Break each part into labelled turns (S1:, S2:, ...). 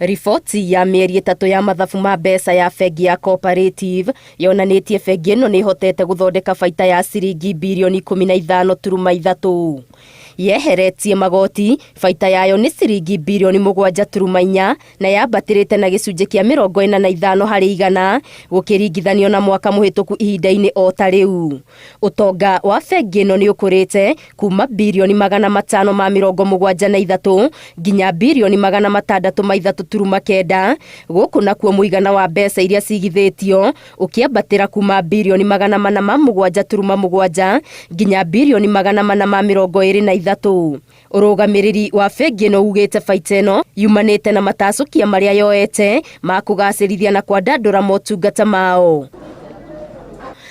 S1: Riboti ya mĩeri 3 ya mathabu ma mbeca ya bengi ya Cooperative yonanĩtie bengi ĩno nĩ ĩhotete gũthondeka baita ya ciringi birioni 15.3. Yeheretie magoti, baita yayo nĩ ciringi birioni 7.4 na yambatĩrĩte na gĩcunjĩ kĩa 45% gũkĩringithanio na mwaka mũhĩtũku ihinda-inĩ o ta rĩu. Ũtonga wa bengi ĩno nĩ ũkũrĩte kuma birioni 573 nginya birioni 603.9, gũkũ nakuo mũigana wa mbeca iria cigithĩtio ũkĩambatĩra kuma birioni 407.7 nginya birioni 423. Ũrũgamĩrĩri wa bengi ĩno ugĩte baita ĩno yumanĩte na matacũkia marĩa yoete ma kũgacĩrithia na kwandandũra motungata mao.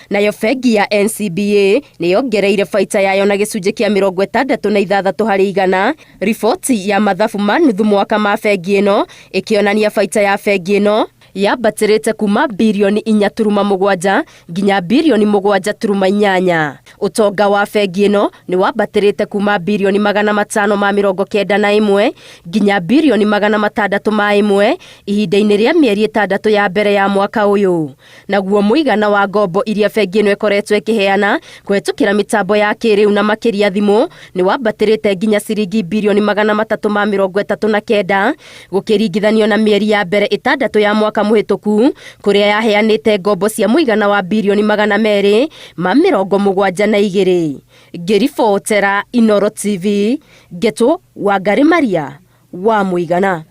S1: Nayo bengi ya NCBA nĩ yongereire baita yayo na gĩcunjĩ kĩa 66%. Riboti ya mathabu ma nuthu mwaka ma bengi ĩno ĩkĩonania baita ya bengi ĩno yambatĩrĩte kuma birioni 4.7 nginya birioni 7.8. Ũtonga wa bengi ĩno nĩ wambatĩrĩte kuma birioni 591 nginya birioni 601 ihinda-inĩ rĩa mĩeri 6 ya mbere ya mwaka ũyũ. Naguo mũigana wa ngombo iria bengi ĩno ĩkoretwo ĩkĩheana kũhetũkĩra mĩtambo ya kĩrĩu na makĩria thimũ nĩ wambatĩrĩte nginya ciringi birioni 339 gũkĩringithanio na mĩeri ya mbere 6 ya mwaka mũhĩtũku kũrĩa yaheanĩte ngombo cia mũigana wa birioni 272. Ngĩribotera Inooro TV, ngetwo Wangari Maria wa Mũigana.